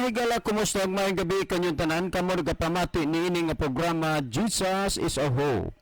Mga higala, kumusta ug maayong gabi kanyong tanan? Kamo nagapamati niini nga programa, Jesus is a Hope.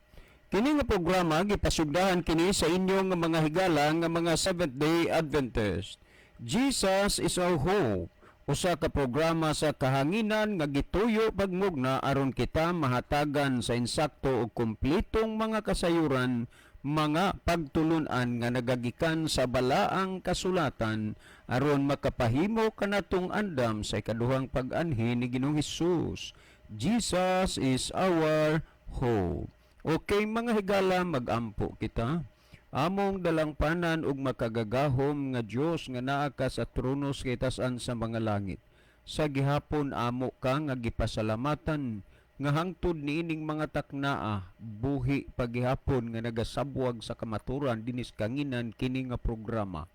Kini nga programa gipasugdahan kini sa inyong nga mga higala nga mga Seventh Day Adventist. Jesus is our Hope. Usa ka programa sa kahanginan nga gituyo pagmugna aron kita mahatagan sa insakto ug kumpletong mga kasayuran, mga pagtulunan nga nagagikan sa balaang kasulatan aron makapahimo kanatong andam sa ikaduhang pag-anhi ni Ginoong Hesus. Jesus is our hope. Okay, mga higala, magampo kita. Among dalangpanan ug makagagahom nga Dios nga naa ka sa trono sa kitasan sa mga langit. Sa gihapon amo ka nga gipasalamatan nga hangtod niining mga taknaa buhi pagihapon nga nagasabwag sa kamaturan dinis kanginan kini nga programa.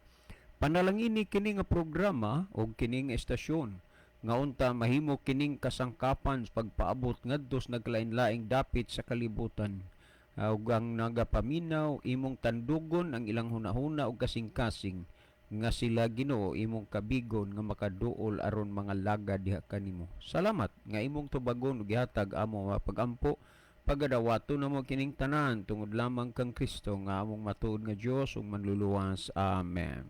Panalangini kini nga programa og kini nga estasyon nga unta mahimo kining kasangkapan sa pagpaabot ngadto sa naglain-laing dapit sa kalibutan. Ug ang nagapaminaw, imong tandugon ang ilang hunahuna ug kasing-kasing nga sila, Ginoo, imong kabigon nga makaduol aron mga laga diha kanimo. Salamat nga imong tubagon ug gihatag amo mga pagampo. Pagadawato namo kining tanan tungod lamang kang Kristo nga among matuod nga Dios ug manluluwas. Amen.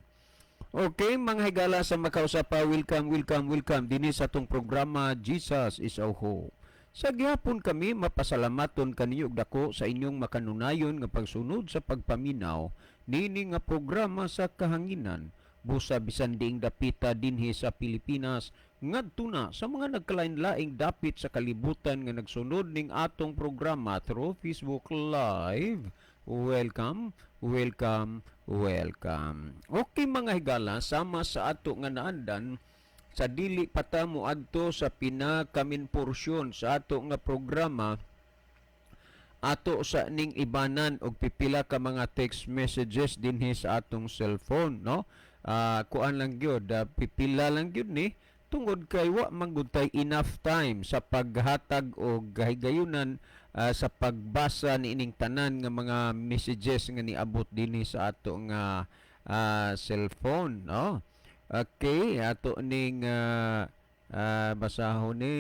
Okay, mga higala sa makausapa, welcome, welcome, welcome dinhi sa atong programa, Jesus is our Hope. Sa gihapon kami mapasalamaton kaninyo og dako sa inyong makanunayon nga pagsunod sa pagpaminaw niini nga programa sa kahanginan busa bisan diing dapita dinhi sa Pilipinas ngadto na sa mga nagkalain-laing dapit sa kalibutan nga nagsunod ning atong programa through Facebook Live. Welcome, welcome, welcome. Okay, mga higala, sama sa ato nga naandan, sa dili pa ta mo adto sa pinakamin porsyon sa ato nga programa, ato sa ning ibanan og pipila ka mga text messages dinhi sa atong cellphone, no? Kuan lang gyud, pipila lang gyud ni tungod kay wa man gud tay enough time sa paghatag og kahigayunan sa pagbasa niining tanan nga mga messages nga niabot dinhi sa ato nga cellphone, no? Okay, ato ning basahon ni.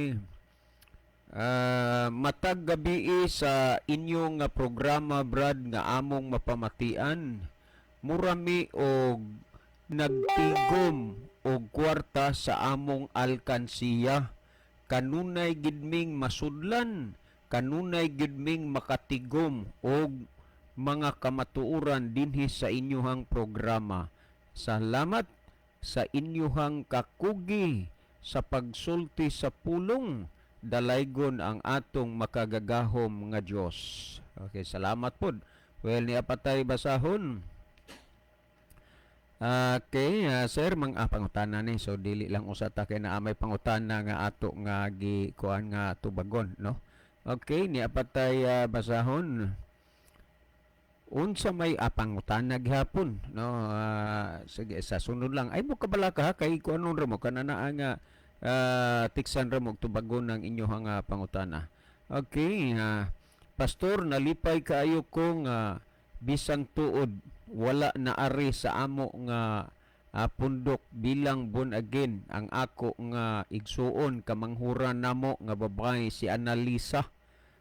Matag gabii sa inyong nga programa, Brad, nga among mapamatian. Murami og nagtigom og kwarta sa among alkansiya. Kanunay gidming masudlan, kanunay gidming makatigom og mga kamatuoran dinhi sa inyuhang programa. Salamat sa inyuhang kakugi sa pagsulti sa pulong. Dalaygon ang atong makagagahom nga Dios. Okay, salamat pod. Well, niya patay basahon. Okay, sir, mga pangutana ni. So dili lang usa ta kay naa may pangutana nga ato nga gi kuan nga tubagon, no? Okay, niya patay basahon. Unsa may pangutana gihapon, no? Sige, sa sunod lang. Ay mo kabala ka ha, kay kuanon ra mo kana naa nga tiksan ra mo og tubagon ang inyong pangutana. Okay, Pastor, nalipay kaayo ko nga bisan tuod wala na ari sa amo nga pundok bilang born again ang ako nga igsuon, kamanghuran namo nga babae, si Annalisa.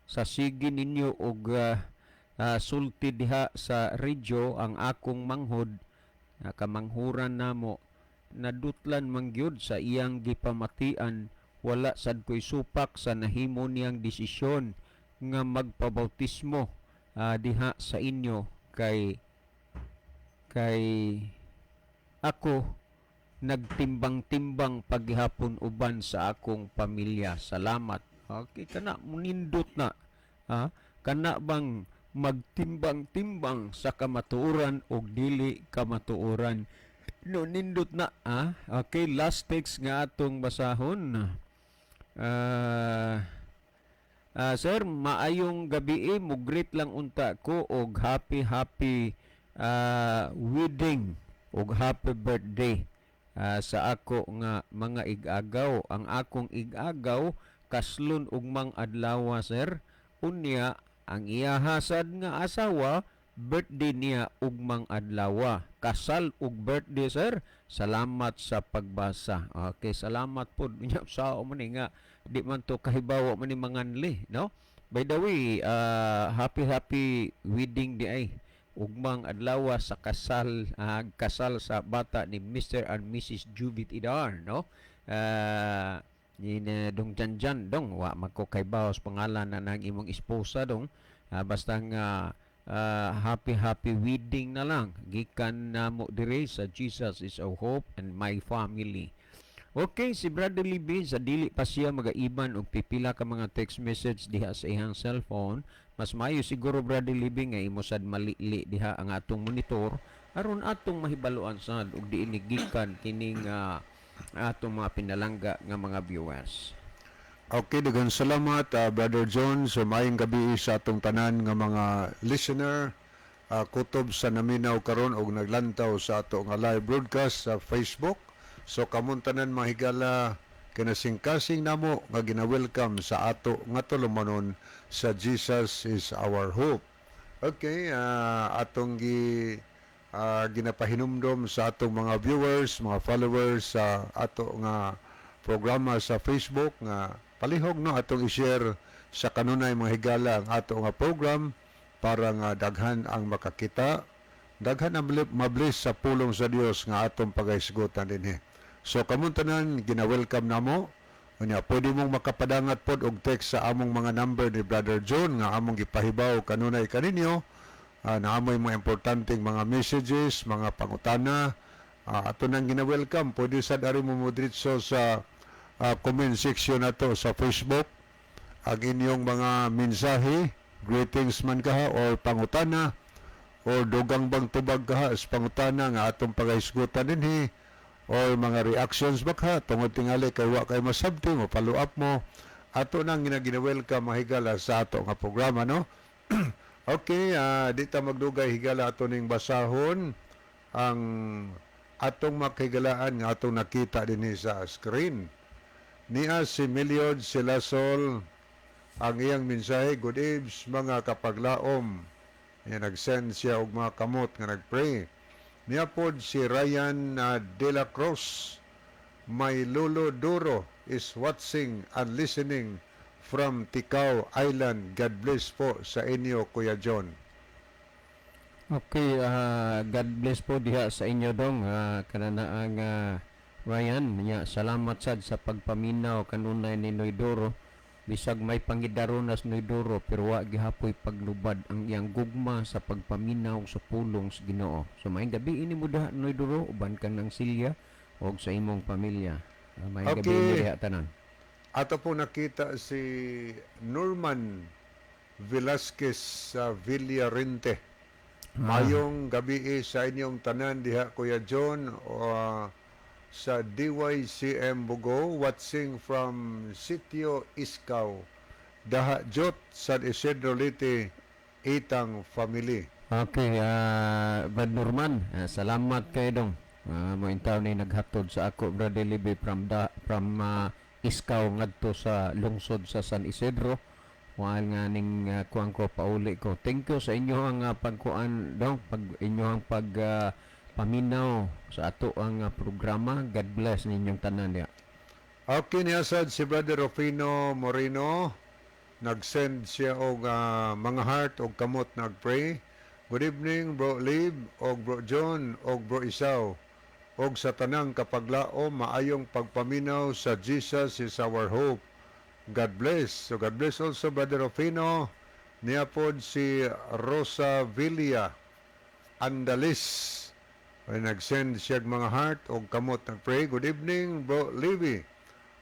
Sa sige ninyo og sulti diha sa radyo, ang akong manghod nga kamanghuran namo nadutlan man gyud sa iyang gipamatian. Wala sad ko'y supak sa nahimo niyang desisyon nga magpabautismo diha sa inyo kay kay ako nagtimbang-timbang paghihapon uban sa akong pamilya. Salamat. Okay, kana munindot na. Ha? Kana bang magtimbang-timbang sa kamatuoran og dili kamatuoran? No, nindot na. Ha? Okay, last text nga atong basahon. Sir, maayong gabi, mugreet lang unta ko og happy happy wedding og happy birthday sa ako nga mga igagaw. Ang akong igagaw kaslon ugmang adlaw, sir. Unya ang iyahasad nga asawa Birthday niya ugmang adlaw. Kasal ug birthday, sir. Salamat sa pagbasa. Okay, salamat pod. Nya sao man ni nga di man to kahibaw man ni manganli, no? By the way, happy happy wedding diay ugmang adlaw sa kasal, kasal sa bata ni Mr. and Mrs. Juvit Idar, no? Ni dong Janjan dong, wa man ko kahibaw sa pangalan na ng imong esposa dong. Basta nga happy happy wedding na lang gikan namo diri sa Jesus is Our Hope and my family. Okay, si Brother Libby, sa dili pa siya magaiban og pipila ka mga text message diha sa iyang cellphone, mas maayo siguro, Brother Libby, nga imo sad malili diha ang atong monitor aron atong mahibaluan sad og diin gikan kining atong mga pinalangga nga mga viewers. Okay, daghang salamat, Brother John. So maayong gabi sa atong tanan nga mga listener kutob sa naminaw karon og naglantaw sa ato nga live broadcast sa Facebook. So kamong tanan, mga higala, kinasingkasing namo nga gina-welcome sa ato nga tulumanon sa Jesus is Our Hope. Okay, atong ginapahinumdom sa atong mga viewers, mga followers sa ato nga programa sa Facebook nga palihog no atong i-share sa kanunay, mga higala, ang ato nga program para nga daghan ang makakita, daghan ang mabless sa pulong sa Dios nga atong pagahisgutan dinhi. So kamong tanan, gina-welcome namo. Unya, pwede mong makapadangat pod og text sa among mga number ni Brother John nga among gipahibaw kanunay kaninyo. Naamoy mga importanteng mga messages, mga pangutana, ato nang gina-welcome. Pwede sad ari mo modritso sa comment section nato sa Facebook ang inyong mga mensahe, greetings man kaha or pangutana or dugang bang tubag kaha sa pangutana nga atong pagahisgutan dinhi or mga reactions ba ka tungod tingali kay wa kay masabti mo follow up mo, ato nang gina-welcome, mga higala, sa ato nga programa, no? Okay, di ta magdugay, higala, ato ning basahon ang atong makigalaan nga atong nakita dinhi sa screen. Niya si Meliod Silasol, ang iyang mensahe, "Good eves, mga kapaglaom." Niya nag-send siya og mga kamot nga nag-pray. Niya pod si Ryan De La Cruz, "My Lolo Duro is watching and listening from Ticao Island. God bless po sa inyo, Kuya John." Okay, God bless po diha sa inyo dong, kanana ang Ryan nya. Salamat sad sa pagpaminaw kanunay ni Noy Doro. Bisag may pangidaronas Noy Doro, pero wa gihapoy paglubad ang iyang gugma sa pagpaminaw sa pulong sa Ginoo. So maayong gabi ini mo diha, Noy Doro, uban kang ng silya og sa imong pamilya. Maayong gabi inyo diha tanan. Ato po nakita si Norman Velasquez sa Villarente. "Mayong gabi sa inyong tanan diha, Kuya John, sa DYCM Bogo, watching from Sitio Iskaw, Daha Jot, San Isidro Leyte, Itang family." Okay, Brad Norman, salamat kay dong. Mo intaw ni naghatod sa ako, Brother Libby, from Iskaw ngadto sa lungsod sa San Isidro. While nga ning kuan ko pauli ko. Thank you sa inyo ang pagkuan dong, pag inyo ang pag paminaw sa ato ang programa. God bless ninyong tanan diha. Okay, niya sad si Brother Rufino Moreno, nag-send siya og mga heart og kamot nag-pray. "Good evening, Bro Lib, og Bro John, og Bro Isaw. Og sa tanang kapaglaom, maayong pagpaminaw sa Jesus is Our Hope. God bless." So God bless also, Brother Rufino. Niya pod si Rosa Villa Andalis. Ay, nag-send siya og mga heart og kamot nag-pray. "Good evening, Bro Levi,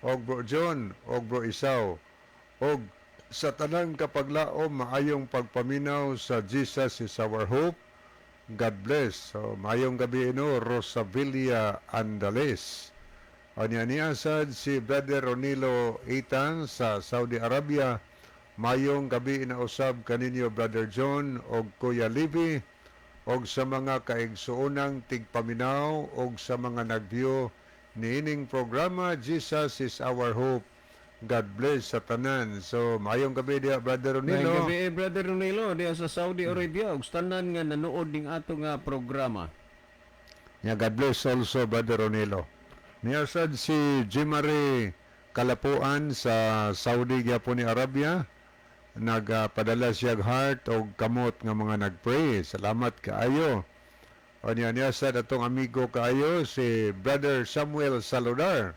og Bro John, og Bro Isaw. Og sa tanang kapaglaom, maayong pagpaminaw sa Jesus is Our Hope. God bless." So, maayong gabi ino, Rosavilla Andales. O niya niya sad si Brother Ronilo Itan sa Saudi Arabia. "Mayong gabi inausab kaninyo, Brother John og Kuya Levi, og sa mga kaigsuonang tigpaminaw og sa mga nag-view niining programa Jesus is Our Hope. God bless sa tanan. So, maayong gabi diha, Brother Maayong Ronilo. gabi, eh, Brother Ronilo, diha sa Saudi Arabia ug tanan nga nanood ning ato nga programa. Yeah, God bless also, Brother Ronilo. Niya sad si Jimary Kalapuan sa Saudi gyapon ni Arabia. Nagpadala siya og heart og kamot nga mga nagpray. Salamat kaayo. O niya niya sad atong amigo kaayo si Brother Samuel Saludar.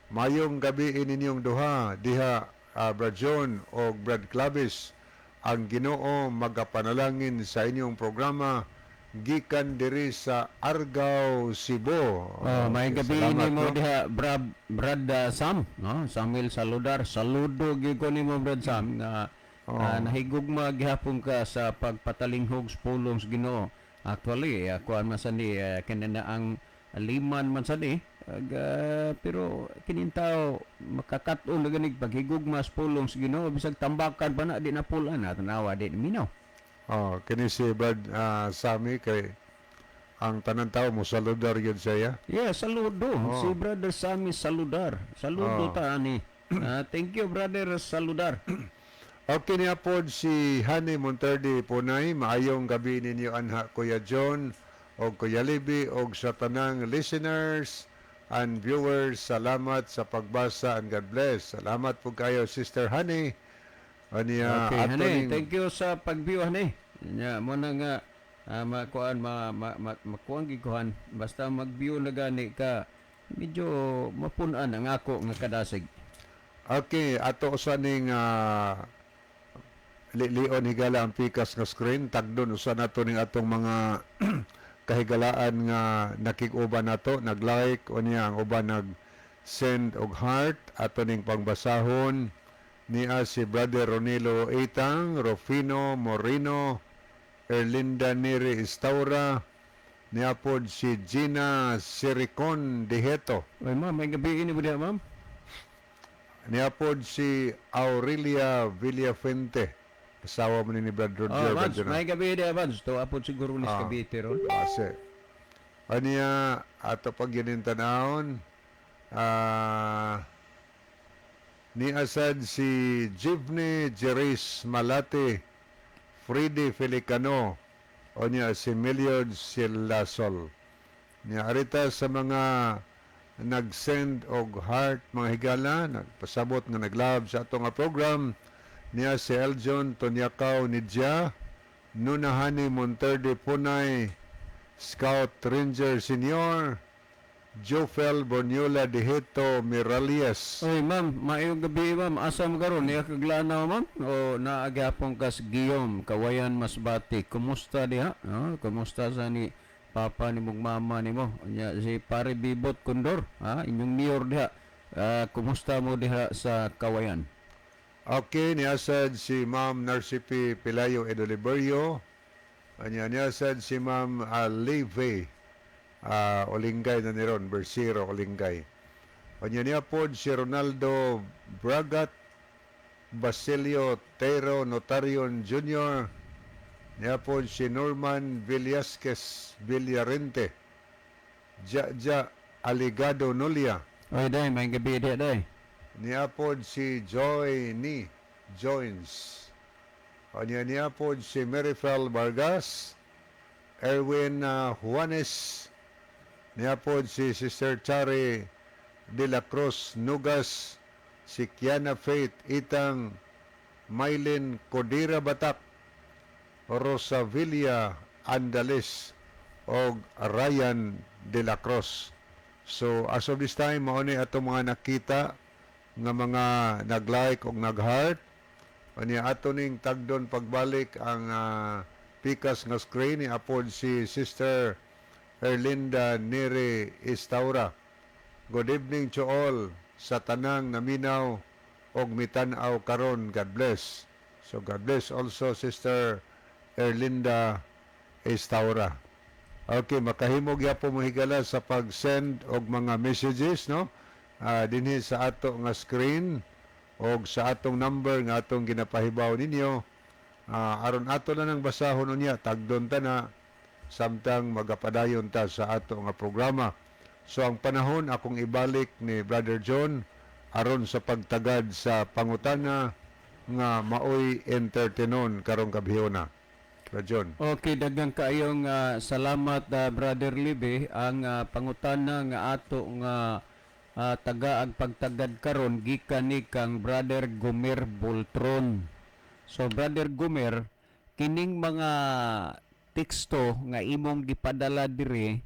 Mayong gabi ninyong duha diha, Brad John o Brad Clavis. Ang Ginoo magapanalangin sa inyong programa gikan diri sa Argao, Cebu. Oh, may Okay, gabi salamat, nimo no? diha, Brad Sam, no? Samuel Saludar. Saludo gyud ko nimo, Brad Sam, nga nahigugma gihapon ka sa pagpatalinghog sa pulong sa Ginoo. Actually, kuan man sa ni kini na ang liman man sa ni ag, pero kining tao makakat-on na ganig paghigugma sa pulong sa Ginoo, bisag tambakan pa na di na pulan na tanawa di minaw. Oh, kini si Brad Sammy kay ang tanan tao mo saludar gyud siya. Yeah, saludo. Si Brother Sammy Saludar. Saludo ta ani. Thank you, Brother Saludar. Okay niya pod si Honey Monterde Punay, maayong gabi ninyo anha, Kuya John o Kuya Libby og sa tanang listeners and viewers. Salamat sa pagbasa and God bless. Salamat po kayo, Sister Honey. Aniya Okay, ato Honey, thank you sa pag-view, Honey. Nya mo na nga makuan ma, ma, ma, makuan gikuhan basta mag-view na gani ka, medyo mapun-an ang ako nga kadasig. Okay, ato usa ning lilion, higala, ang pikas nga screen tagdon usa nato ning atong mga kahigalaan nga nakig-uban nato, nag-like unya ang uban nag send og heart. Ato ning pangbasahon niya si Brother Ronilo Itang, Rufino Moreno, Erlinda Neri Estaura, niya pod si Gina Siricon Diheto. Oy ma'am, may gabi ini diha, ma'am. Niya pod si Aurelia Villafuente. Asawa mo ni Brad Oh, Roger. Vance, Brad may gabi diha, Vance. To apod siguro ni sa Cavite ron. Ase. Aniya, ato pag tanawon, ni asad si Jivne Jeris Malate, Freddy Felicano, o niya si Milliard Silasol. Niya arita sa mga nag-send og heart, mga higala, nagpasabot nga nag-love sa ato nga program, niya si Eljon Tonyakaw Nidja, Nunahani Monterde Punay, Scout Ranger Senior, Jofel Borniola Dihito Miralias. Oy ma'am, maayong gabi, ma'am. Asa mo karon? Niya kaglanaw, ma'am? O naagyapon kas Guillaume, Kawayan, Masbate. Kumusta diha? No? Kumusta sa ni papa ni mong mama nimo? Nya si Pare Bibot Condor, ha? Inyong mayor diha. Kumusta mo diha sa Kawayan? Okay, niasad si Ma'am Narcipi Pilayo Edoliberio. Anya niasad si Ma'am Leve Olingay na niron, Bersiro Olingay. Anya niya pod si Ronaldo Bragat, Basilio Tero Notarion Jr. Niya pod si Norman Villasquez Villarente. Ja Aligado Nulia. Oy day, may gabi diha, day. Niya pod si Joy Ni Joins. Anya niya pod si Marifel Vargas, Erwin Juanes, niya pod si Sister Chari de la Cruz Nugas, si Kiana Faith Itang, Mylene Codira Batak, Rosavilla Andales, og Ryan de la Cruz. So as of this time, mao ni ato mga nakita nga mga nag-like og nag-heart. Unya ato ning tagdon pagbalik ang pikas nga screen ni apod si Sister Erlinda Nere Estaura. Good evening to all sa tanang naminaw og mitan-aw karon. God bless. So God bless also, Sister Erlinda Estaura. Okay, makahimo gyapon mo, higala, sa pag-send og mga messages, no? Dinhi sa ato nga screen og sa atong number nga atong ginapahibaw ninyo. Aron ato na nang basahon unya, tagdon ta na samtang magapadayon ta sa ato nga programa. So ang panahon akong ibalik ni Brother John Aron sa pagtagad sa pangutana nga maoy entertainon karong gabhiona. Rajon. Okay, daghang kaayong salamat, Brother Libe. Ang pangutana nga ato nga tagaag pagtagad karon gikan ni kang Brother Gomer Boltron. So Brother Gomer, kining mga teksto nga imong gipadala diri,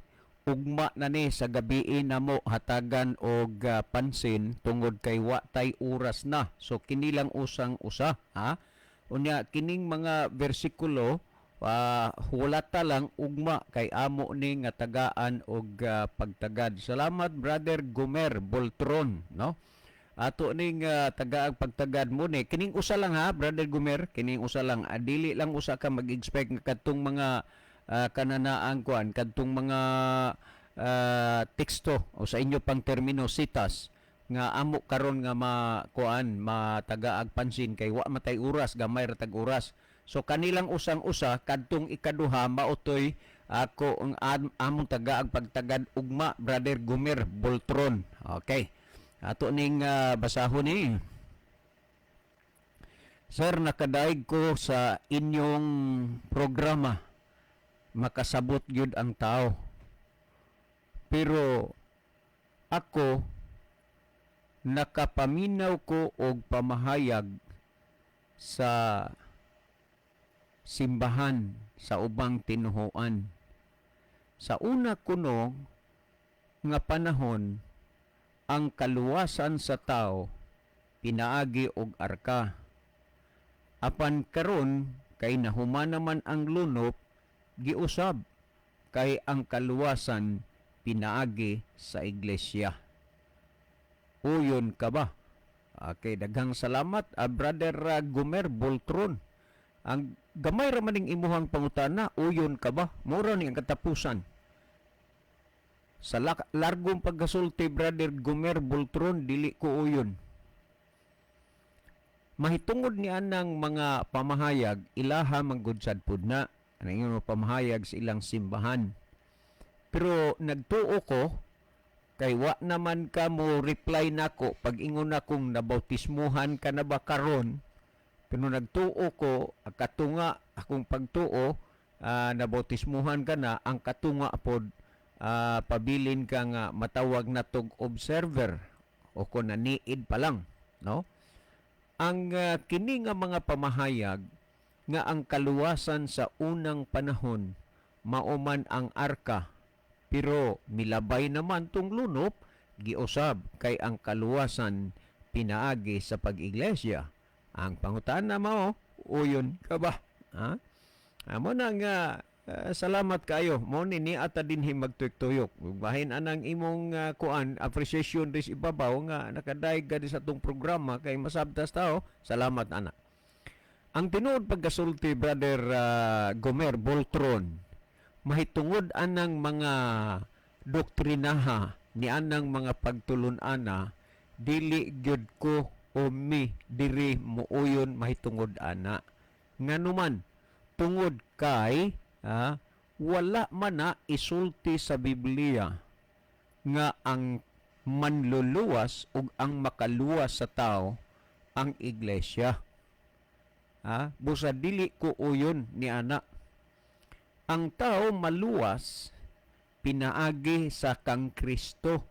ugma na ni sa gabii namo hatagan og pansin tungod kay wa tay oras na. So kini lang usang usa, ha. Unya kining mga bersikulo, hulata lang ugma kay amo ni nga tagaan og pagtagad. Salamat, Brother Gomer Boltron, no? Ato ning tagaag pagtagad mo ni kining usa lang, ha, Brother Gomer, kining usa lang. Dili lang usa ka mag-expect nga kadtong mga kananaang kuan, kadtong mga teksto o sa inyo pang termino sitas nga amo karon nga makuan, matagaag pansin kay wa matay oras, gamay ra tag oras. So kanilang usang usa, kadtong ikaduha maotoy ako ang among tagaag pagtagad ugma, Brother Gomer Boltron. Okay, ato ning basahon ni. Sir, nakadaig ko sa inyong programa. Makasabot gyud ang tao. Pero ako, nakapaminaw ko og pamahayag sa simbahan sa ubang tinuhuan. Sa una kuno nga panahon, ang kaluwasan sa tao pinaagi og arka. Apan karon kay nahuman naman ang lunop, giusab kay ang kaluwasan pinaagi sa iglesia. Uyon ka ba? Okay, daghang salamat, Brother Gomer Boltron. Ang gamay ra maning imuhang pangutana, uyon ka ba? Mura ni ang katapusan. Sa largong pagkasulti, Brother Gomer Boltron, dili ko uyon. Mahitungod ni anang mga pamahayag, ilaha manggod sad pud na. Ano yung mga pamahayag sa ilang simbahan. Pero nagtuo ko, kay wa naman ka mo reply nako pag ingon akong nabautismuhan ka na ba karon. Pero nagtuo ko, ang katunga, akong pagtuo, nabautismuhan ka na, ang katunga pod, pabilin ka nga matawag na tog observer o kung naniid pa lang, no? Ang kini nga mga pamahayag nga ang kaluwasan sa unang panahon mauman ang arka, pero milabay naman tong lunop, giusab kay ang kaluwasan pinaagi sa pag-iglesia. Ang pangutana mao, uyon ka ba? Ha? Amo na nga salamat kayo. Mo ni ni ata dinhi magtuyok-tuyok. Bahin anang imong kuan appreciation dis ibabaw nga nakadaig ka di sa atong programa kay masabtas tao. Salamat ana. Ang tinuod pagkasulti, Brother Gomer Boltron, mahitungod anang mga doktrinaha ni anang mga pagtulun-ana, dili gyud ko o mi diri muuyon mahitungod ana. Nganuman, tungod kay wala man na isulti sa Biblia nga ang manluluwas ug ang makaluwas sa tao ang iglesia. Busa dili ko uyon ni ana. Ang tao maluwas pinaagi sa kang Kristo.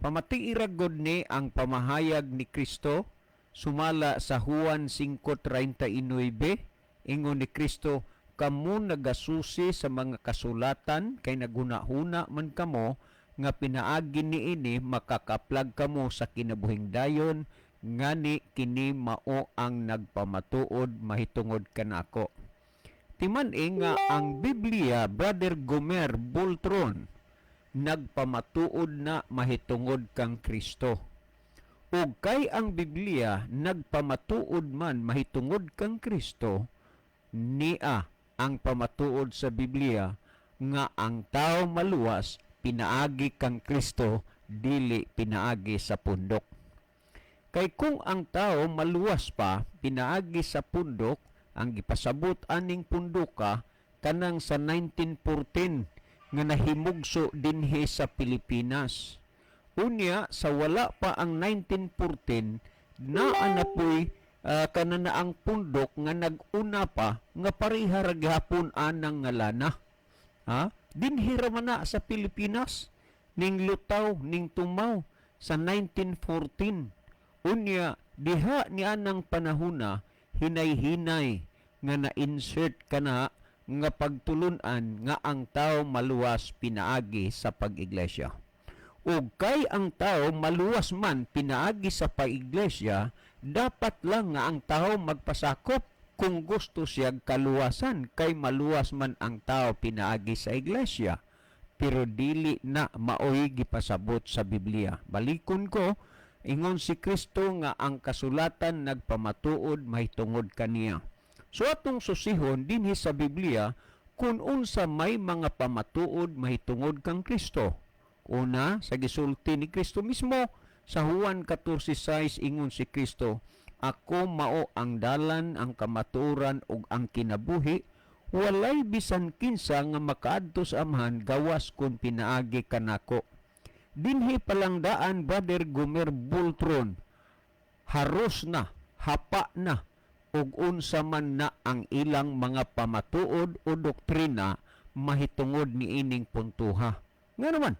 Pamatiira gud ni ang pamahayag ni Kristo sumala sa Juan 5:39. Ingon ni Kristo, "Kamo nagasusi sa mga kasulatan kay naghuna-huna man kamo nga pinaagi niini makakaplag kamo sa kinabuhing dayon, ngani kini mao ang nagpamatuod mahitungod kanako." Timan-i nga ang Biblia, Brother Gomer Boltron, nagpamatuod na mahitungod kang Kristo. Ug kay ang Biblia nagpamatuod man mahitungod kang Kristo, nia ang pamatuod sa Biblia nga ang tao maluwas pinaagi kang Kristo, dili pinaagi sa pundok. Kay kung ang tao maluwas pa pinaagi sa pundok, ang gipasabot aning punduka kanang sa 1914 nga nahimugso dinhi sa Pilipinas. Unya sa wala pa ang 1914, naa na po'y kananaang pundok nga nag-una pa nga pareha ra gihapon anang ngalana. Ha? Dinhi ra man na sa Pilipinas ning lutaw ning tumaw sa 1914. Unya diha ni anang panahona, hinay-hinay nga na-insert kana nga pagtulunan nga ang tao maluwas pinaagi sa pag-iglesia. Ug kay ang tao maluwas man pinaagi sa pag-iglesia, dapat lang nga ang tao magpasakop kung gusto siya kaluwasan, kay maluwas man ang tao pinaagi sa iglesia. Pero dili na maoy gipasabot sa Biblia. Balikon ko, ingon si Kristo nga ang kasulatan nagpamatuod mahitungod kaniya. So atong susihon dinhi sa Biblia kung unsa may mga pamatuod mahitungod kang Kristo. Una, sa gisulti ni Kristo mismo sa Juan 14:6, ingon si Kristo, "Ako mao ang dalan, ang kamatuoran ug ang kinabuhi. Walay bisan kinsa nga makaadto sa Amahan gawas kun pinaagi kanako." Dinhi palang daan, Brother Gomer Bultron, haros na, hapa na ug unsa man na ang ilang mga pamatuod o doktrina mahitungod niining puntuha. Nga naman,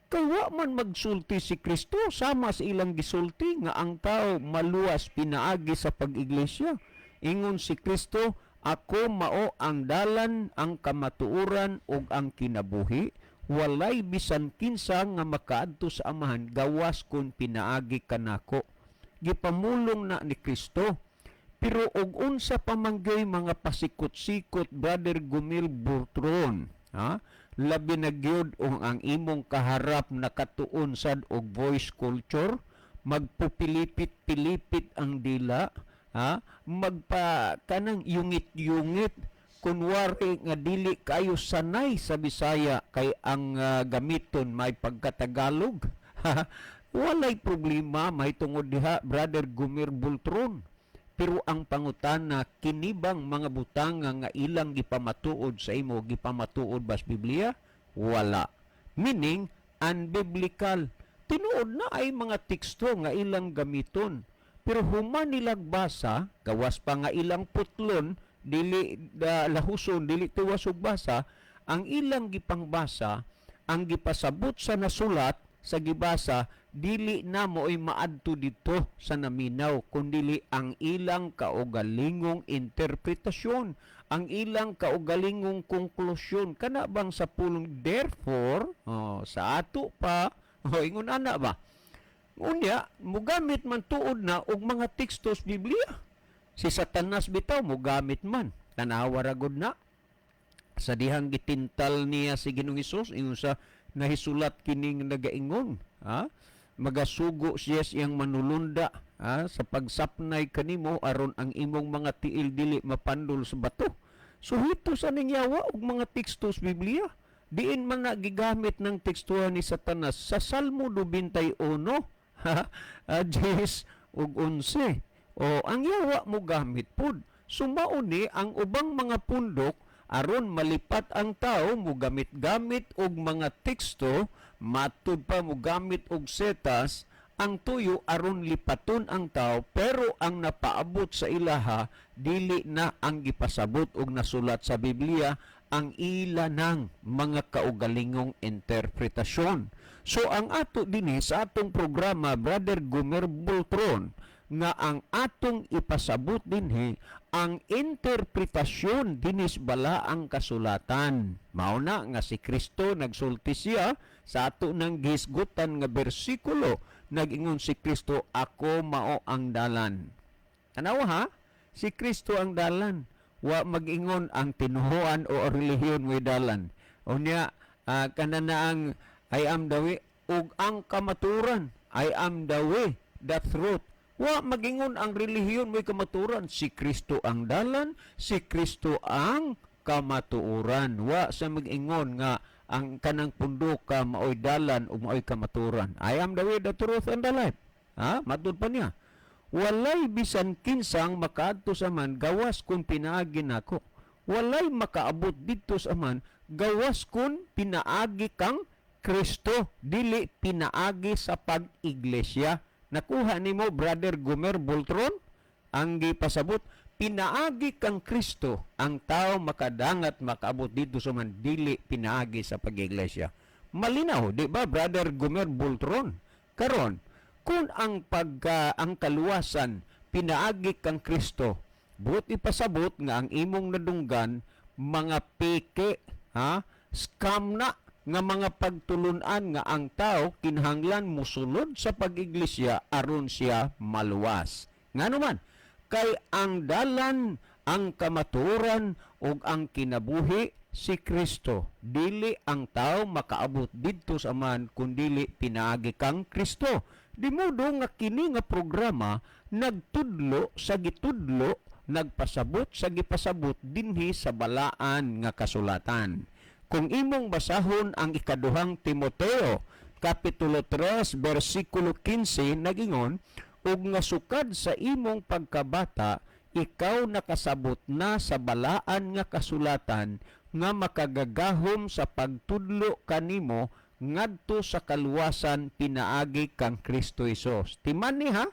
kay wa man magsulti si Kristo sama sa ilang gisulti nga ang tao maluwas pinaagi sa pag-iglesia. Ingon si Kristo, "Ako mao ang dalan, ang kamatuoran ug ang kinabuhi. Walay bisan kinsa nga makaadto sa Amahan gawas kun pinaagi kanako." Gipamulong na ni Kristo. Pero og unsa pa man gyud mga pasikot-sikot, Brother Gumil Burtron, ha? Labi na gyud ung ang imong kaharap nakatuon sad og voice culture, magpupilipit-pilipit ang dila, ha? Magpa kanang yungit-yungit, kunwari nga dili kayo sanay sa Bisaya kay ang gamiton may pagkatagalog. Walay problema mahitungod diha, Brother Gumir Bultron. Pero ang pangutana, kini bang mga butanga nga ilang gipamatuod sa imo, gipamatuod ba sa Biblia? Wala. Meaning, unbiblical. Tinuod na ay mga teksto nga ilang gamiton. Pero human nilag basa, gawas pa nga ilang putlon, dili da, lahuson, dili tuwas og basa, ang ilang gipangbasa, ang gipasabot sa nasulat, sa gibasa, dili na mo'y maadto dito sa naminaw, kundili ang ilang kaugalingong interpretasyon, ang ilang kaugalingong konklusyon. Kana bang sa pulong "therefore", oh, sa ato pa, oh, ingon ana ba? Unya, mugamit man tuod na og mga teksto sa Biblia. Si Satanas bitaw mugamit man. Tanawa ra gud na sa dihang gitintal niya si Ginoong Hesus, ingon sa nahisulat kining nagaingon, ha, magasugo siya siyang manulunda, ha, sa pagsapnay kanimo aron ang imong mga tiil dili mapandol sa bato. So hito sa ning yawa og mga teksto sa Biblia. Diin man na gigamit ng tekstuhan ni Satanas? Sa Salmo 21, ha, 10 ug 11. O ang yawa mo gamit pud. Sumao ni ang ubang mga pundok aron malipat ang tao, mo gamit-gamit og mga teksto, matud pa mo gamit og setas ang tuyo aron lipaton ang tao, pero ang napaabot sa ilaha dili na ang gipasabot og nasulat sa Biblia, ang ila ng mga kaugalingong interpretasyon. So ang ato dinhi sa atong programa, Brother Gomer Bultron, nga ang atong ipasabot dinhi ang interpretasyon dinis bala ang kasulatan. Mao na nga si Kristo nagsulti siya sa ato ng gihisgutan nga bersikulo. Nag-ingon si Kristo, "Ako mao ang dalan." Tanawa ha, si Kristo ang dalan. Wa mag-ingon ang tinuhuan o relihiyon mo'y dalan. Unya, kana na ang "I am the way" ug ang kamaturan. "I am the way, the truth." Wa magingon ang relihiyon mo'y kamaturan. Si Kristo ang dalan, si Kristo ang kamatuoran. Wa sa mag-ingon nga ang kanang punduka maoy dalan o maoy kamatuoran. "I am the way, the truth, and the life." Ha? Matud pa niya, "Walay bisan kinsang makaadto sa Amahan gawas kung pinaagi nako." Walay makaabot didto sa Amahan gawas kung pinaagi kang Kristo, dili pinaagi sa pag-iglesia. Nakuha nimo, Brother Gomer Boltron, ang gipasabot, pinaagi kang Kristo ang tao makadangat, makaabot didto sa Amahan, dili pinaagi sa pag-iglesia. Malinaw, di ba, Brother Gomer Boltron? Karon, kung ang kaluwasan pinaagi kang Kristo, buot ipasabot nga ang imong nadunggan mga peke, ha, scam na nga mga pagtulunan nga ang tao kinahanglan musulod sa pag-iglesia aron siya maluwas. Ngano man? Kay ang dalan, ang kamatuoran ug ang kinabuhi si Kristo. Dili ang tao makaabot didto sa Amahan kun dili pinaagi kang Kristo. Di modo nga kini nga programa nagtudlo sa gitudlo, nagpasabot sa gipasabot dinhi sa balaan nga kasulatan. Kung imong basahon ang Ikaduhang Timoteo kapitulo 3 bersikulo 15, nagingon, "Ug nga sukad sa imong pagkabata ikaw nakasabot na sa balaan nga kasulatan nga makagagahom sa pagtudlo kanimo ngadto sa kaluwasan pinaagi kang Kristo Hesus." Timan ni ha,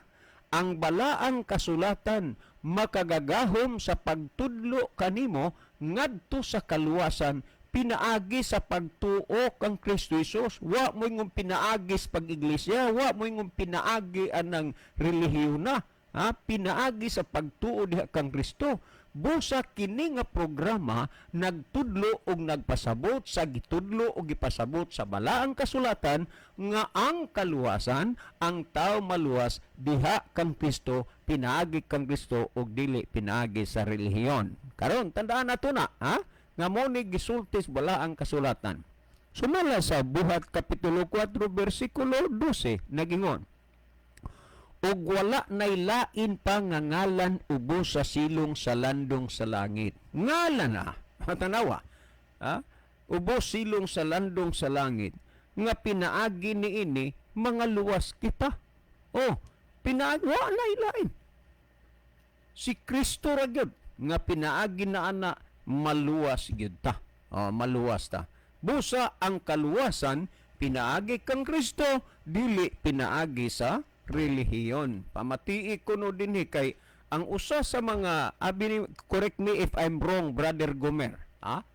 ang balaang kasulatan makagagahom sa pagtudlo kanimo ngadto sa kaluwasan pinaagi sa pagtuo kang Kristo Hesus. Wa mo ingong pinaagi sa pag-iglesia, wa mo ingong pinaagi anang relihiyon na. Ha? Pinaagi sa pagtuo diha kang Kristo. Busa kini nga programa nagtudlo og nagpasabot sa gitudlo og gipasabot sa balaang kasulatan nga ang kaluwasan, ang tao maluwas diha kang Kristo, pinaagi kang Kristo ug dili pinaagi sa relihiyon. Karon, tandaan nato na, ha, nga mo ni gisulti sa balaang kasulatan. Sumala sa Buhat kapitulo 4 bersikulo 12, nagingon, "Ug wala nay lain pa nga ngalan ubos sa silong sa landong sa langit." Ngalan na, tanawa. Ha? Ubos silong sa landong sa langit nga pinaagi niini mga luwas kita. Oh, pinaagi, wa nay lain. Si Kristo ra gyud nga pinaagi na ana maluwas gyud ta. Oh, maluwas ta. Busa ang kaluwasan pinaagi kang Kristo, dili pinaagi sa relihiyon. Pamatii ko no dinhi kay ang usa sa mga abi ni, correct me if I'm wrong, Brother Gomer, ha?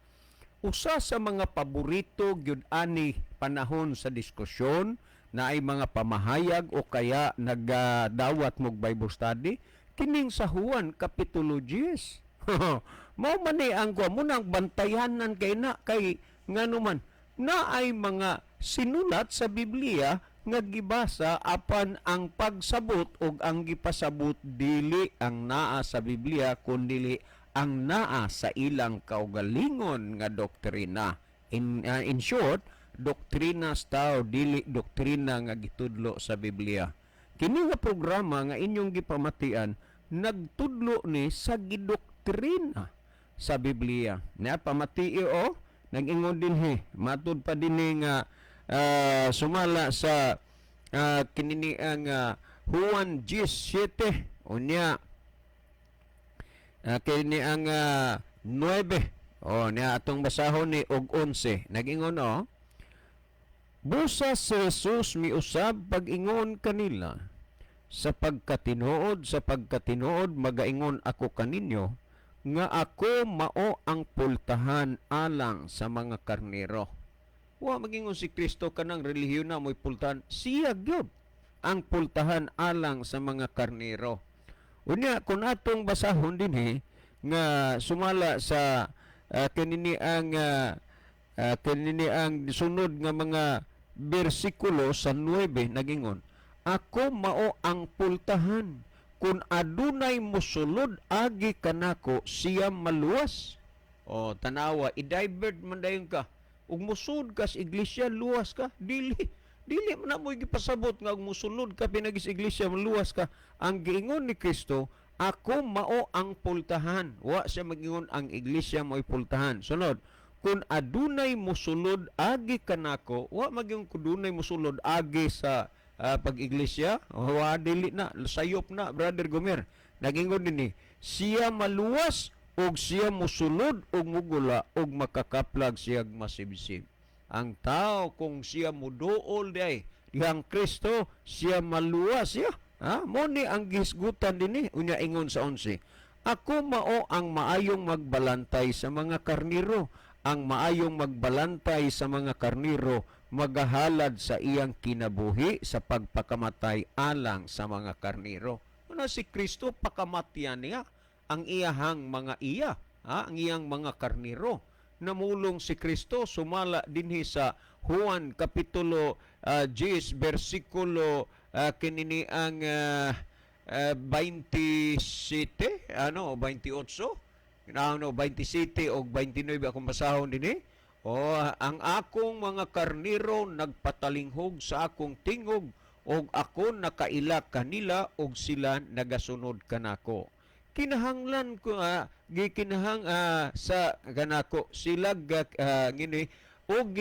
Usa sa mga paborito gyud ani panahon sa diskusyon na ay mga pamahayag o kaya nagadawat mog Bible study kining sa Juan kapitulo 10. Mao man ni ang kuha mo nang bantayanan kay na kay ngano man na ay mga sinulat sa Biblia nga gibasa, apan ang pagsabot og ang gipasabot dili ang naa sa Biblia kundili ang naa sa ilang kaugalingon nga doktrina. In short, doktrina sa tao, dili doktrina nga gitudlo sa Biblia. Kini nga programa nga inyong gipamatian nagtudlo ni sa gidoktrina sa Biblia. Na pamatii o nag-ingon dinhi, matud pa dinhi nga sumala sa kinini ang Juan 17 unya kini ang 9, oh, niya atong basahon ni og 11. Nag-ingon oh, "Busa si Jesus miusab pag-ingon kanila, 'Sa pagkatinuod magaingon ako kaninyo nga ako mao ang pultahan alang sa mga karnero.'" Wa magingon si Kristo kanang relihiyon na mo'y pultahan. Siya gyud ang pultahan alang sa mga karnero. Unya kung atong basahon dinhi nga sumala sa kinini ang sunod nga mga bersikulo sa 9, nagingon, "Ako mao ang pultahan. Kung adunay musulod agi kanako, siya maluwas." O tanawa, i-divert man dayon ka. Ug musulod ka sa iglesia, luwas ka. Dili dili man na mo gipasabot nga ug musulod ka pinaagi sa iglesia maluwas ka. Ang giingon ni Kristo, "Ako mao ang pultahan." Wa siya magingon ang iglesia mo'y pultahan. Sunod, "Kung adunay musulod agi kanako," wa magyung kung dunay musulod agi sa pag-iglesia, wa, dili na sayop na, Brother Gomer. Nagingon dinhi, "Siya maluwas ug siya musulod ug mugula ug makakaplag siyag masibsib." Ang tao kung siya muduol diay dihang Kristo, siya maluwas siya. Ha? Mo ni ang gihisgutan dinhi. Unya ingon sa 11, "Ako mao ang maayong magbalantay sa mga karniro. Ang maayong magbalantay sa mga karniro magahalad sa iyang kinabuhi sa pagpakamatay alang sa mga karniro." Ano si Kristo, pakamatyan niya ang iyahang mga iya, ha? Ang iyang mga karniro. Namulong si Kristo sumala dinhi sa Juan kapitulo 10 bersikulo kinini ang 27, ano, 28, ano, 27 og 29 akong basahon dinhi. O, "Ang akong mga karniro nagpatalinghog sa akong tingog og ako nakaila kanila og sila nagasunod kanako. Kinahanglan ko gikinahang sa kanako sila ngini og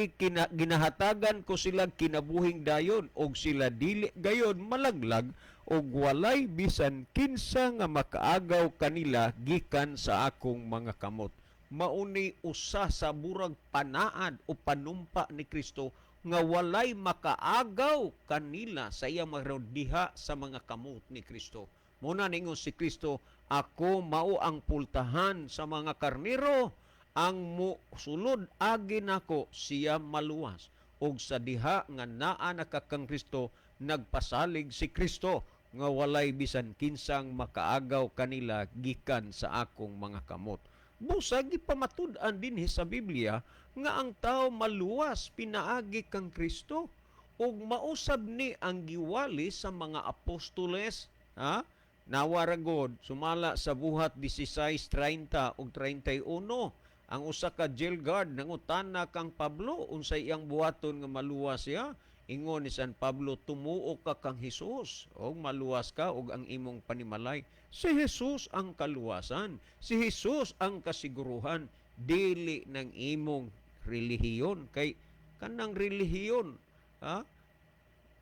ginahatagan ko sila kinabuhing dayon og sila dili gayon malaglag og walay bisan kinsa nga makaagaw kanila gikan sa akong mga kamot." Mauni usa sa burag panaad o panumpa ni Kristo nga walay makaagaw kanila sa iyang mga diha sa mga kamot ni Kristo. Muna ningon si Kristo, "Ako mao ang pultahan sa mga karniro, ang mo sulod agi nako siya maluwas." Og sa diha nga naa na ka kang Kristo, nagpasalig si Kristo nga walay bisan kinsang makaagaw kanila gikan sa akong mga kamot. Busa gipamatud-an dinhi sa Biblia nga ang tao maluwas pinaagi kang Kristo ug mausab ni ang giwali sa mga apostoles, ha? Nawara god sumala sa Buhat 16:30 ug 31, ang usa ka jail guard nangutana kang Pablo unsay iyang buhaton nga maluwas siya. Ingon ni San Pablo, "Tumuo ka kang Hesus og maluwas ka og ang imong panimalay." Si Jesus ang kaluwasan, si Jesus ang kasiguruhan, dili ng imong relihiyon, kay kanang relihiyon, ha,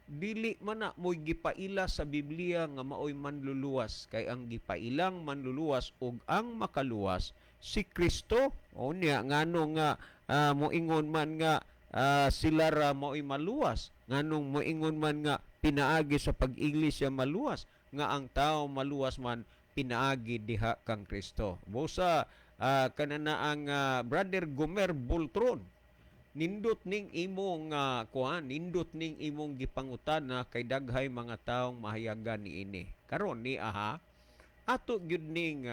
dili man na mo'y gipaila sa Biblia nga maoy manluluwas, kay ang gipailang manluluwas ug ang makaluwas si Kristo. O niya ngano nga moingon man nga sila ra maoy maluwas? Nganong moingon man nga pinaagi sa pag-iglesia maluwas, nga ang tao maluwas man pinaagi diha kang Kristo? Busa kanana ang Brother Gomer Bultron, nindot ning imong kuan, nindot ning imong gipangutana kay daghay mga taong mahayagan niini karon ni aha. Ato gyud ning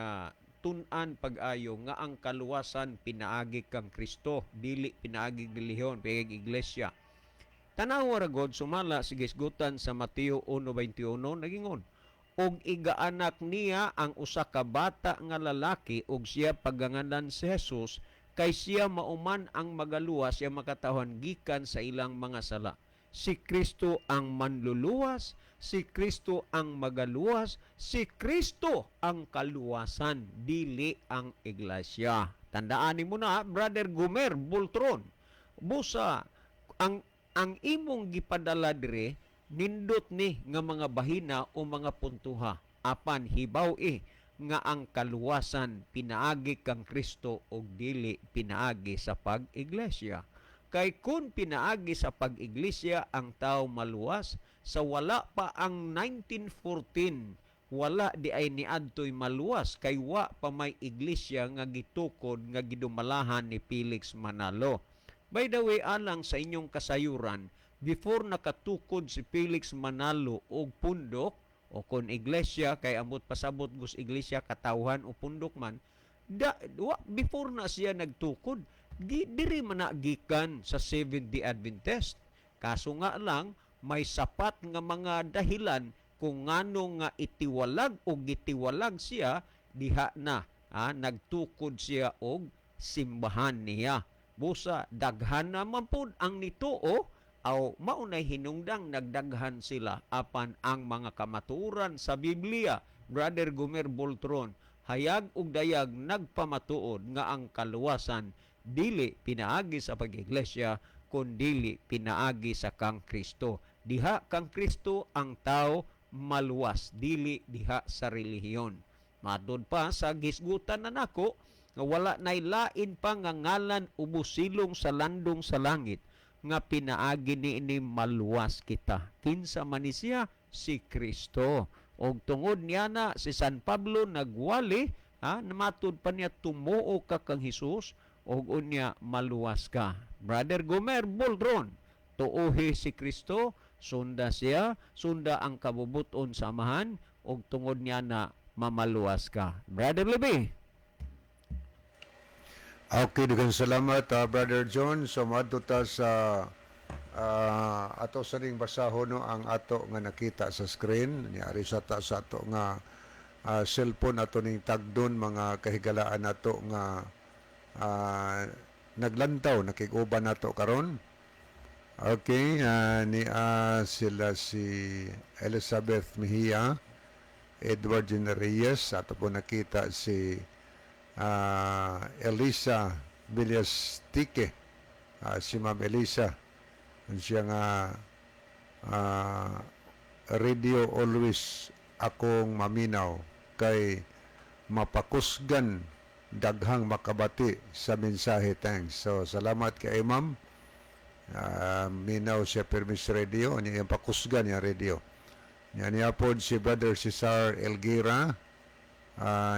tun-an pag-ayo nga ang kaluwasan pinaagi kang Kristo, dili pinaagi relihiyon, pinaagi iglesia. Tanawa ra god sumala sa gisgutan sa Mateo 1:21, nagingon, "Og igaanak niya ang usa ka bata nga lalaki ug siya pagangalan si Jesus, kay siya mauman ang magaluwas sa makatawhan gikan sa ilang mga sala." Si Kristo ang manluluwas, si Kristo ang magaluwas, si Kristo ang kaluwasan, dili ang iglesia. Tandaan mo na, Brother Gomer Bultron. Busa ang imong gipadala dire nindot ni nga mga bahina o mga puntuha, apan hibaw nga ang kaluwasan pinaagi kang Kristo og dili pinaagi sa pag-iglesia. Kay kung pinaagi sa pag-iglesia ang tao maluwas, sa wala pa ang 1914, wala di ay niadtoy maluwas kay wa pa may iglesia nga gitukod nga gidumalahan ni Felix Manalo. By the way, alang sa inyong kasayuran, before nakatukod si Felix Manalo og pundok o kon iglesia, kay amot pasabot gus iglesia katawhan o pundok man da, wa, before na siya nagtukod di, diri man na gikan sa Seventh-day Adventist. Kaso nga lang may sapat nga mga dahilan kung ngano nga itiwalag o gitiwalag siya diha na nagtukod siya og simbahan niya. Busa daghan naman pud ang nituo aw maunay hinungdang nagdaghan sila, apan ang mga kamatuoran sa Biblia, Brother Gomer Boltron, hayag ug dayag nagpamatuod nga ang kaluwasan dili pinaagi sa pag-iglesia kun dili pinaagi sa kang Kristo. Diha kang Kristo ang tao maluwas, dili diha sa relihiyon. Matod pa sa gisgutan na nako nga wala nay lain pa nga ngalan ubos silong sa landong sa langit Nga pinaagi niini maluwas kita. Kinsa man ni siya? Si Kristo. Og tungod niya na si San Pablo nagwali, ha, matud pa niya, tumuo ka kang Hesus og unya maluwas ka. Brother Gomer Boldron, tuuhi si Kristo, sunda siya, sunda ang kabubuton sa Amahan og tungod niya na mamaluwas ka. Brother Libby. Okay, daghang salamat, Brother John. So maadto ta sa ato sa ning basahon, no, ang ato nga nakita sa screen. Niari sa ta sa ato nga cellphone, ato ning tagdon mga kahigalaan nato nga naglantaw, nakig-uban nato karon. Okay, niya sila si Elizabeth Mejia, Edward Jr. Reyes, ato po nakita si Elisa Villastique, si Ma'am Elisa. Ang siya nga radio always akong maminaw kay mapakusgan daghang makabati sa mensahe, thanks. So salamat kay ma'am. Minaw siya permis radio niya, yung pakusgan niya radio niya. Niya pod si Brother Cesar Elgira,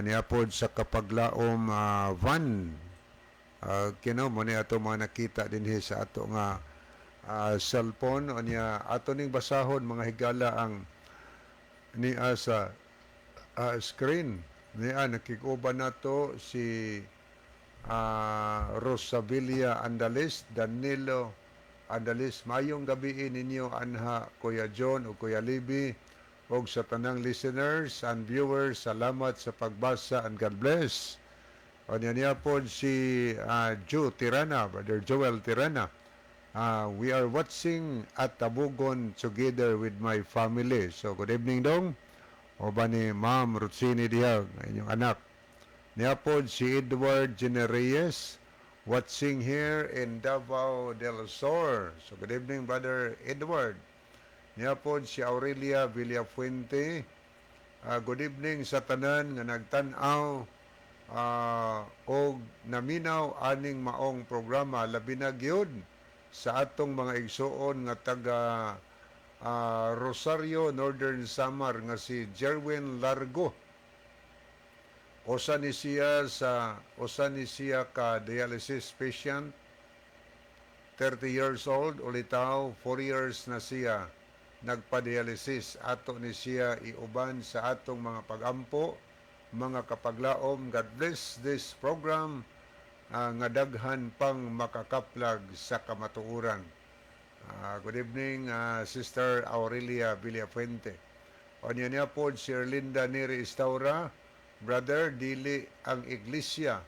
niya pod sa Kapaglaom, van kino mo ni ato mga nakita dinhi sa ato nga cellphone. Unya ato ning basahon, mga higala, ang niya sa screen. Niya nakig-uban nato si Rosabilia Andales, Danilo Andales. Mayong gabi ninyo anha, Kuya John o Kuya Libby, og sa tanang listeners and viewers. Salamat sa pagbasa and God bless. O niya, niya po si Joe Tirana, Brother Joel Tirana. We are watching at Tabugon together with my family. So good evening dong. O ba ni Ma'am Rutsini diha, inyong anak. Niya po si Edward Genereyes, watching here in Davao del Sur. So good evening, Brother Edward. Niya po si Aurelia Villafuente. Good evening sa tanan nga nagtan-aw og naminaw aning maong programa, labi na gyud sa atong mga igsuon nga taga Rosario, Northern Samar nga si Jerwin Largo. Usa ni siya ka dialysis patient, 30 years old, ulitaw 4 years na siya nagpa-dialysis. Ato ni siya iuban sa atong mga pagampo, mga kapaglaom. God bless this program, nga daghan pang makakaplag sa kamatuoran. Good evening, Sister Aurelia Villafuente. Onya niya po si Erlinda Neri Estaura, "Brother, dili ang iglesia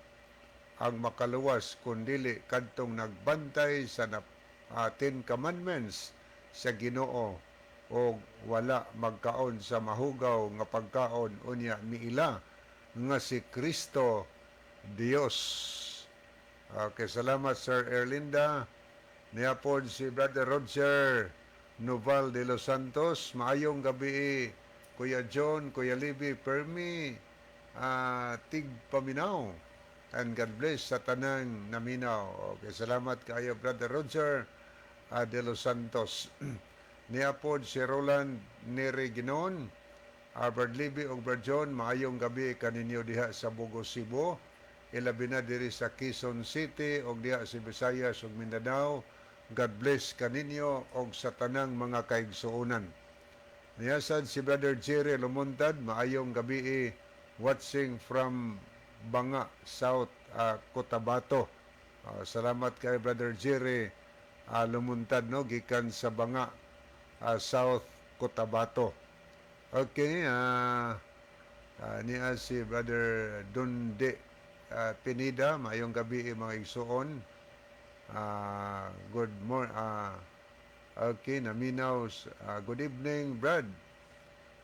ang makaluwas kundili kadtong nagbantay sa Ten Commandments sa Ginoo o wala magkaon sa mahugaw nga pagkaon unya miila nga si Kristo Dios." Okay, salamat, Sir Erlinda. Niya po si Brother Roger Noval de los Santos. "Maayong gabi, Kuya John, Kuya Libby, Permi, tigpaminaw. And God bless sa tanang naminaw." Okay, salamat kayo, Brother Roger de los Santos. Niya po si Roland Neri Ginon. "Albert Libby ug Brad John, maayong gabi kaninyo diha sa Bogo, Cebu. Ilabi na diri sa Quezon City ug diha sa Visayas ug Mindanao. God bless kaninyo og sa tanang mga kaigsuonan." Niyasad si Brother Jerry Lumuntad, "Maayong gabi, watching from Banga, South Cotabato." Salamat kay Brother Jerry Lumuntad, no, gikan sa Banga, South Cotabato. Okay, niya si Brother Dunde Pinida, "Maayong gabi, mga igsuon. Good morning. Okay, naminaw. Good evening, Brad.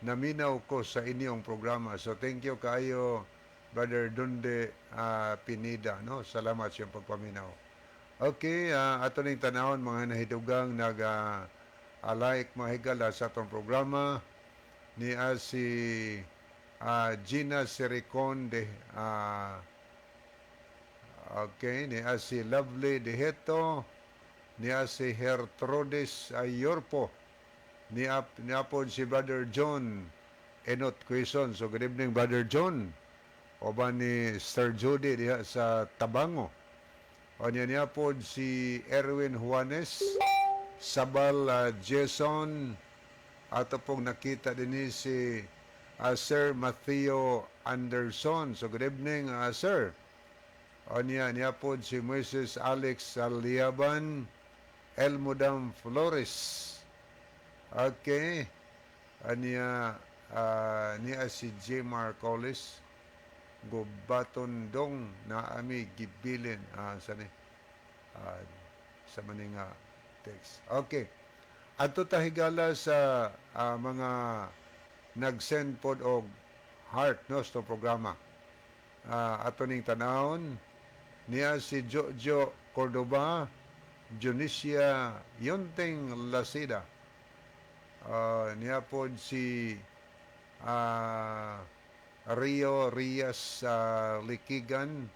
Naminaw ko sa inyong programa." So thank you kaayo, Brother Dunde Pinida, no? Salamat sa iyong pagpaminaw. Okay, ato ning tanawon mga nahidugang nag like, mga higala, sa atong programa. Ni si Gina Sericon de okay, ni si Lovely Deheto. Niya si Hertrodes Ayorpo. Niya pod si Brother John Enot Quezon. So good evening, Brother John. Uban ni Sir Judy diha sa Tabango. O niya pod si Erwin Juanes, Sabal Jason, ato pong nakita din si Sir Matthew Anderson. So good evening, sir. O niya pod si Mrs. Alex Aliaban, Elmudam Flores. Okay. Aniya niya si J. Marcolis Gubaton dong na ami gibilin sa ni sa maninga text. Okay. Adto ta, higala, sa mga nag-send pod og heart, no, sa programa. Ato ning tanawon niya si Jojo Cordoba, Dionisia Yunting Lasida. Niya pod si Rio Rias Likigan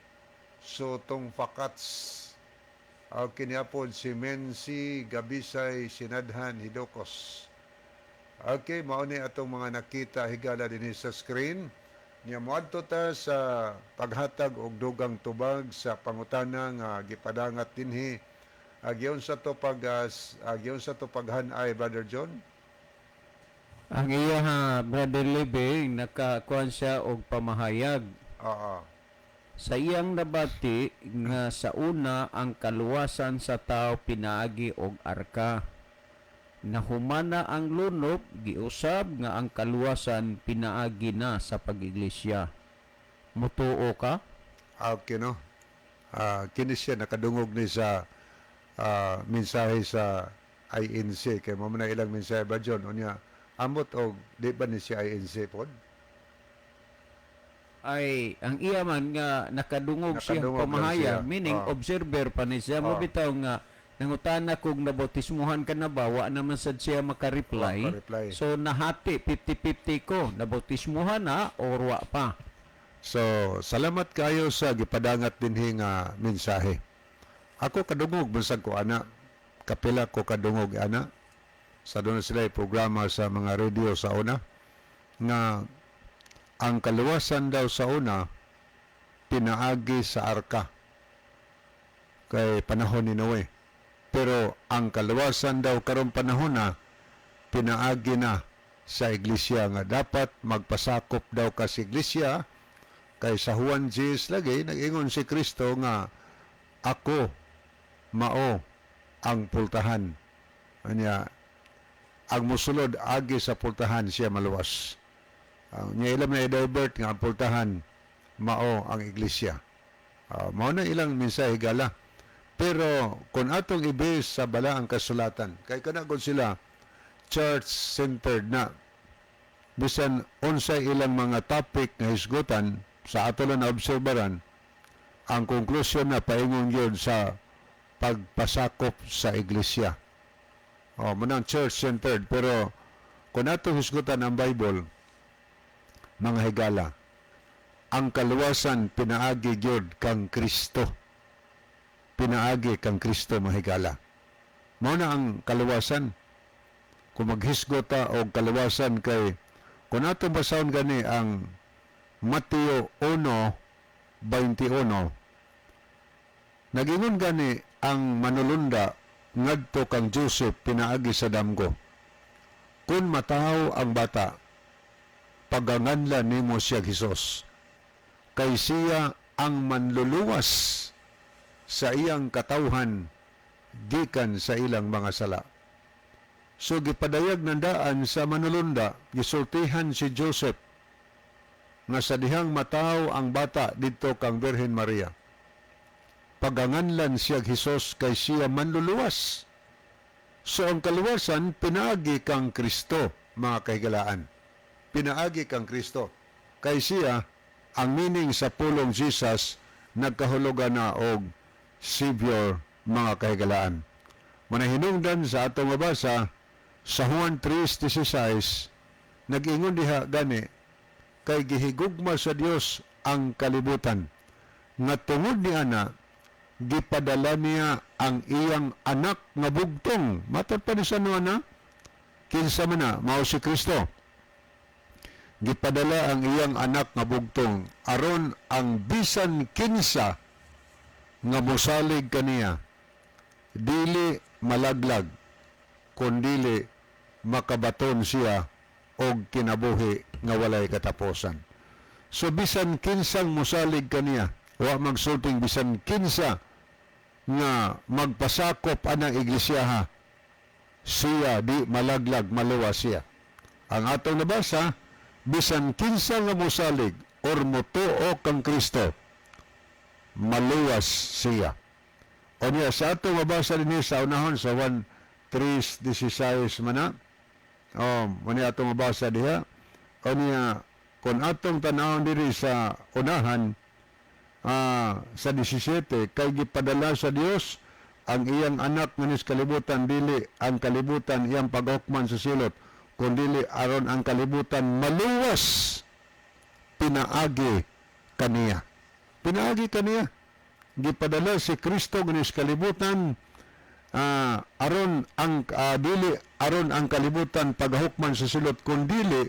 Sotong Fakats. Kini pod si Mensi Gabisay Sinadhan Hidokos. Okay, mao ni atong mga nakita, higala, dinhi sa screen. Nya moadto ta sa paghatag og dugang tubag sa pangutana nga gipadangat dinhi. Giunsa to paghanay, Brother John? Ang iya ha, Brother Libby, nakakuan siya og pamahayag. Oo. Sa iyang nabati nga sa una ang kaluwasan sa tao pinaagi og arka. Nahumana ang lunop, giusab nga ang kaluwasan pinaagi na sa pag-iglesia. Mutuo ka? Okay, no? Kini siya nakadungog ni sa mensahe sa INC kay mo man na ilang mensahe ba, John? Unya amot og di ba ni si INC pod? Ay, ang iya man nga nakadungog siya Nakadungog lang pamahayag, siya. Meaning observer pa ni siya. Mo bitaw nga nangutana kung nabautismuhan ka na ba, wa naman sad siya maka-reply. Wa maka-reply. So nahati 50-50 ko, nabautismuhan na or wa pa. So, salamat kayo sa gipadangat dinhi nga mensahe. Ako kadungog bisag ko ana. Kapila ko kadungog ana. Sa doon sila programa sa mga radio sa una nga ang kaluwasan daw sa una pinaagi sa arka kay panahon ni Noe. Pero ang kaluwasan daw karong panahon na pinaagi na sa iglesia, nga dapat magpasakop daw ka sa iglesia, kay sa Juan 10 lagi nag-ingon si Kristo nga ako mao ang pultahan. Anya ang musulod agi sa pultahan siya maluwas. Ang niya ilam na i-divert nga ang pultahan mao ang iglesia. Mao na ilang mensahe, gala. Pero kung atong i-base sa balaang kasulatan, kay kana gud sila church-centered na, bisan unsay ilang mga topic nga hisgutan, sa ato lang na obserbaran, ang konklusyon na paingon yun sa pagpasakop sa iglesia. O, mao nang church-centered. Pero kung ato hisgutan ang Bible, mga higala, ang kaluwasan pinaagi gyud kang Kristo. Pinaagi kang Kristo, mga higala. Mao na ang kaluwasan. Kung maghisgot ta og kaluwasan, kay kung ato basahon gani ang Mateo 1:21, nagingon gani ang manulunda ngadto kang Joseph pinaagi sa damgo, "Kung mataw ang bata, paganganla nimo siya Hesus, kay siya ang manluluwas sa iyang katawhan gikan sa ilang mga sala." So gipadayag nandaan sa manulunda, gisultihan si Joseph nga sa dihang mataw ang bata didto kang Birhen Maria, paganganlan siya Hesus kay siya manluluwas. So ang kaluwasan pinaagi kang Kristo, mga kahigalaan. Pinaagi kang Kristo. Kay siya, ang meaning sa pulong Jesus, nagkahulugan na og Savior, mga kahigalaan. Manahinungdan sa atong mabasa sa Juan 3:16, nag-ingon diha gani, kay gihigugma sa Dios ang kalibutan nga tungod ni ana Gipadala niya ang iyang anak nga bugtong. Matod pa ni San Juan, ha? Kinsa man na, mao si Kristo. Gipadala ang iyang anak nga bugtong aron ang bisan kinsa nga mosalig kaniya dili malaglag, kundili makabaton siya og kinabuhi nga walay katapusan. So bisan kinsang mosalig kaniya, wa magsulting bisan kinsa nga magpasakop anang iglesia, siya di malaglag, maluwas siya. Ang atong nabasa, bisan kinsa nga mosalig or motuo kang Kristo, maluwas siya. O niya, sa atong mabasa dinhi sa unahon sa 1:3-16 man na. O, mo atong mabasa diha. O niya, kung atong tanawon diri sa unahan, sa 17, kay gipadala sa Dios ang iyang anak nganhi sa kalibutan, dili ang kalibutan iyang paghukman sa silot, kundili aron ang kalibutan maluwas pinaagi kaniya. Pinaagi kaniya. Gipadala si Kristo nganhi sa kalibutan aron ang dili aron ang kalibutan paghukman sa silot, kundili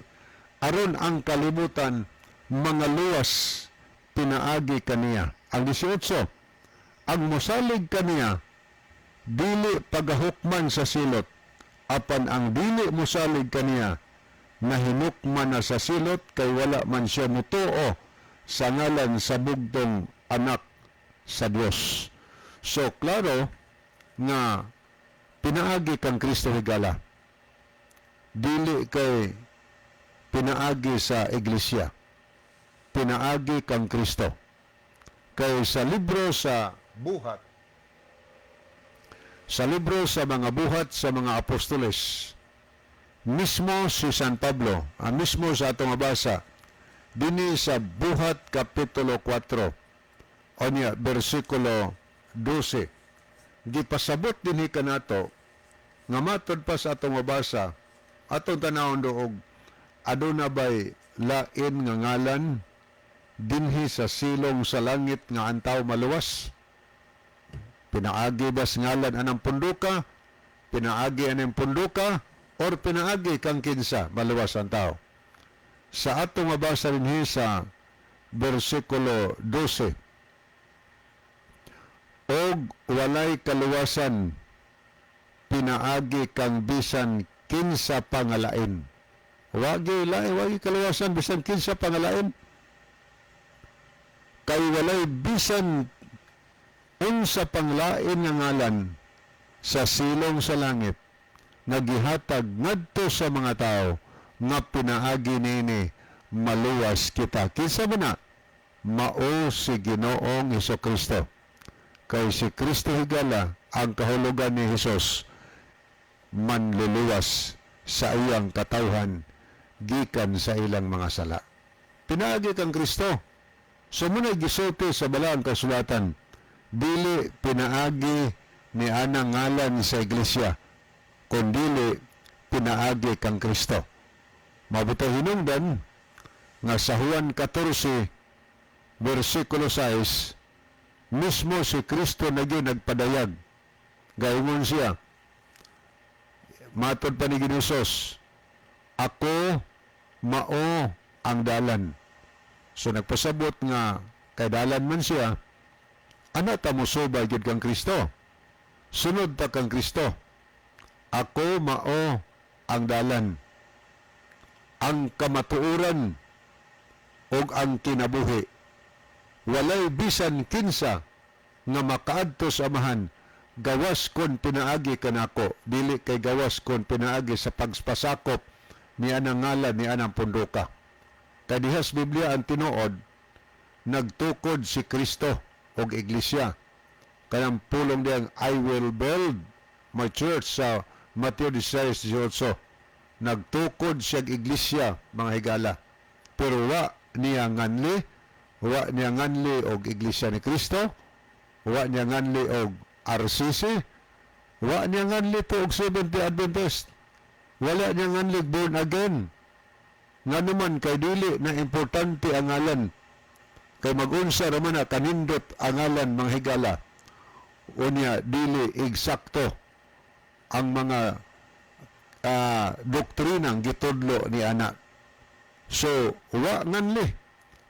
aron ang kalibutan mangaluwas pinaagi kaniya. Ang 18, ang mosalig kaniya dili pagahukman sa silot, apan ang dili mosalig kaniya nahinukman na sa silot, kay wala man siya mutuo sa ngalan sa bugtong anak sa Dios. So klaro nga pinaagi kang Kristo, higala. Dili kay pinaagi sa iglesia. Pinaagi kang Kristo. Kay sa libro sa buhat, sa libro sa mga Buhat sa mga Apostoles, mismo si San Pablo, ang mismo sa atong mabasa, dinhi sa Buhat Kapitulo 4, o niya, versikulo 12, gipasabot dinhi kanato, nga matod pa sa atong mabasa, atong tanawon doog, aduna bay lain nga ngalan dinhi sa silong sa langit nga ang tao maluwas? Pinaagi ba sa ngalan anang punduka? Pinaagi anang punduka? Or pinaagi kang kinsa maluwas ang tao? Sa atong mabasa dinhi sa versikulo 12, og walay kaluwasan pinaagi kang bisan kinsa pangalain. Wagi lain, wagi kaluwasan bisan kinsa pangalain. Kay walay bisan unsa panglain nga ngalan sa silong sa langit nga gihatag ngadto sa mga tao nga pinaagi niini maluwas kita. Kinsa man na? Mao si Ginoong Kristo. Kay si Kristo, higala, ang kahulugan ni Hesus, manluluwas sa iyang katawhan gikan sa ilang mga sala. Pinaagi kang Kristo. So muna gisulti sa Balaang Kasulatan, dili pinaagi ni anang ngalan sa iglesia, kundili pinaagi kang Kristo. Mabutay hinungdan nga sa Juan 14 versikulo 6, mismo si Kristo na gyud nagpadayag. Gaingon siya, matod pa ni Ginoos, "Ako mao ang dalan." So nagpasabot nga kay dalan man siya, ana ta mosubay gyud kang Kristo. Sunod ta kang Kristo. "Ako mao ang dalan, ang kamatuoran ug ang kinabuhi. Walay bisan kinsa nga makaadto sa Amahan gawas kon pinaagi kanako," dili kay gawas kon pinaagi sa pagpasakop ni anang ngalan ni anang punduka. Kay diha sa Biblia, ang tinuod, nagtukod si Kristo og iglesia. Kanang pulong diyang "I will build my church" sa Mateo 16:18. Nagtukod siya og iglesia, mga higala. Pero wa niya nganli og Iglesia ni Kristo, wa niya nganli og RCC, wa niya nganli to og Seventh-day Adventist. Wala niya nganli born again. Nga naman kay dili na importante ang ngalan. Kay mag-unsa raman na kanindot ang ngalan, mga higala. Unya dili eksakto ang mga doktrinang gitudlo ni ana. So wa nganli,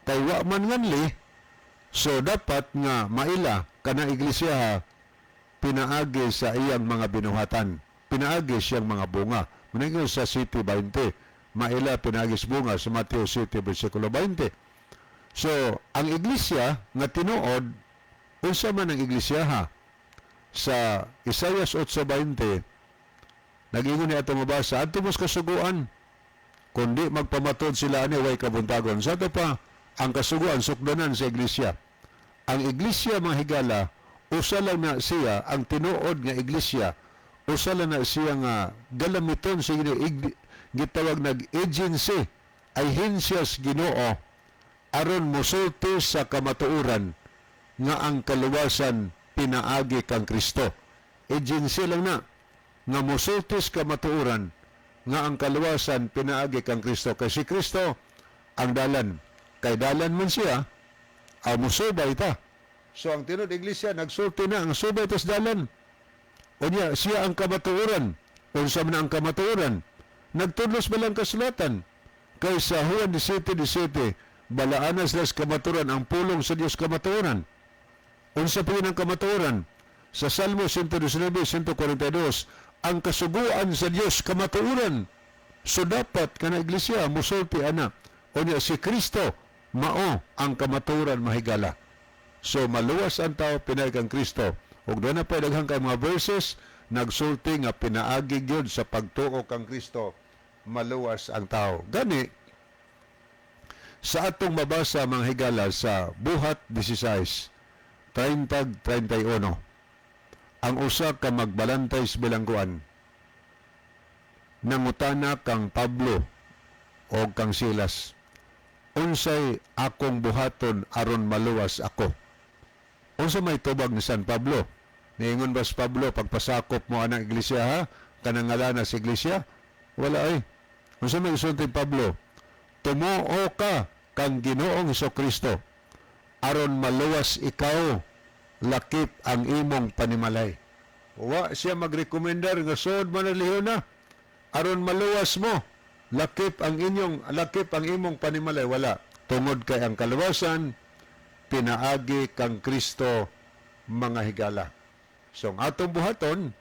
kay wa man nganli, so dapat nga maila kana iglesia pinaagi sa iyang mga binuhatan, pinaagi siyang mga bunga. Maningil sa 7:20, maila pinaagi sa bunga sa Mateo 7 versikulo 20. So ang iglesia nga tinuod, unsa man ang iglesia ha? Sa Isaias 8:20, nag-ingon ni atong mabasa, "Adto mos kasuguan, kundi magpamatod sila ani, way kabuntagon." Sa ato pa, ang kasuguan sukdanan sa iglesia. Ang iglesia, mga higala, usa lang na siya ang tinuod nga iglesia. Usa lang na siya nga galamiton sa Ginoo, gitawag nag agency, ahensya sa Ginoo aron mosulti sa kamatuoran nga ang kaluwasan pinaagi kang Kristo. Agency lang na nga mosulti sa kamatuoran nga ang kaluwasan pinaagi kang Kristo. Kay si Kristo ang dalan. Kay dalan man siya, ang musubay ta. So ang tinuod iglesia nagsulti na ang subay tas dalan. Unya siya ang kamatuoran. Unsa man ang kamatuoran? Nagtudlos ba lang kasulatan? Kay sa Juan 17:17, balaanan sila sa kamatuoran, ang pulong sa Dios kamatuoran. Unsa pa yun ang kamatuoran? Sa Salmo 119, 142, ang kasuguan sa Dios kamatuoran. So dapat kana iglesia musulti ana. Unya si Kristo mao ang kamatuoran, mahigala. So maluwas ang tao pinaagi kang Kristo. Ug doon na pa daghang kay mga verses nagsulti nga pinaagi gyud sa pagtuo kang Kristo maluwas ang tao. Gani sa atong mabasa, mga higala, sa Buhat 16, 30 31, ang usa ka magbalantay sa bilangguan nangutana kang Pablo o kang Silas, "Unsay akong buhaton aron maluwas ako?" Unsa may tubag ni San Pablo? Niingon ba si Pablo, "Pagpasakop mo anang iglesia ha, kanang ngalana sa iglesia"? Wala ay. Unsa may isulti ni Pablo? "Tumuo ka kang Ginoong Kristo aron maluwas ikaw lakip ang imong panimalay." Wa siya magrekomendar nga suod man ang na aron maluwas mo lakip ang imong panimalay. Wala, tungod kay ang kaluwasan pinaagi kang Kristo, mga higala. So ang atong buhaton,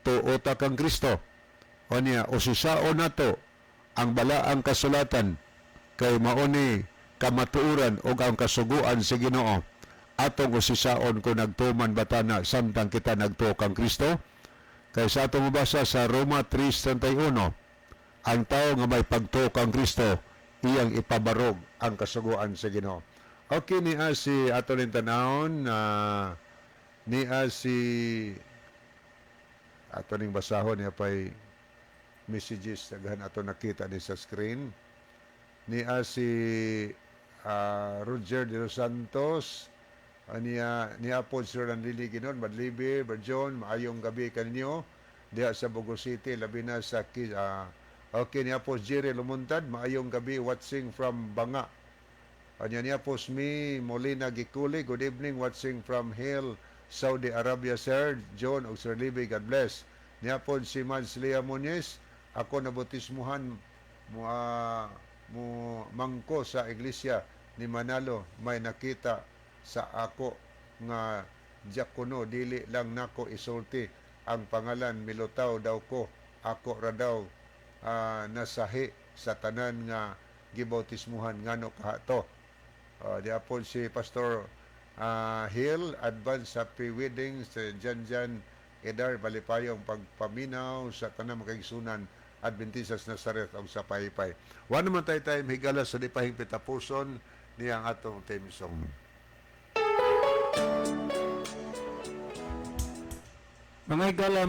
tuo ta kang Kristo. Unya usisaon nato ang balaang kasulatan kay mao ni kamatuoran ug ang kasuguan sa Ginoo. Atong usisaon kung nagtuman ba ta na samtang kita nagtuo kang Kristo. Kay sa atong mabasa sa Roma 3:31, ang tao nga may pagtuo kang Kristo, iyang ipabarog ang kasuguan sa Ginoo. Okay, niya si ato ning tanawon na niya si ato ning basahon niya pay messages, daghan ato nakita ni sa screen. Niya si Roger de los Santos, niya niya po si Roland Lili Ginon Madlibi Berjon, maayong gabi kaninyo diha sa Bogo City, labi na sa okay, niya po Jerry Lumuntad, maayong gabi, watching from Banga. Anya niya po mi Molina Gikuli, good evening, watching from Hail, Saudi Arabia, Sir John ug Sir Libby, God bless. Niya po si Mads Lea Muñiz, ako nabautismuhan mo mangko sa iglesia ni Manalo, may nakita sa ako nga diakono, dili lang nako isulti ang pangalan, milutaw daw ko, ako ra daw nasahi sa tanan nga gibautismuhan, ngano kaha to? Di si Pastor Hill, advance happy wedding sa Janjan Edar Balipayong, pagpaminaw sa tanang makaigsunan Adventistas Nazareth og sa Paypay. Wa naman tayo time, higala, sa di pa hingpit tapuson niya ang atong theme song. Mga higala,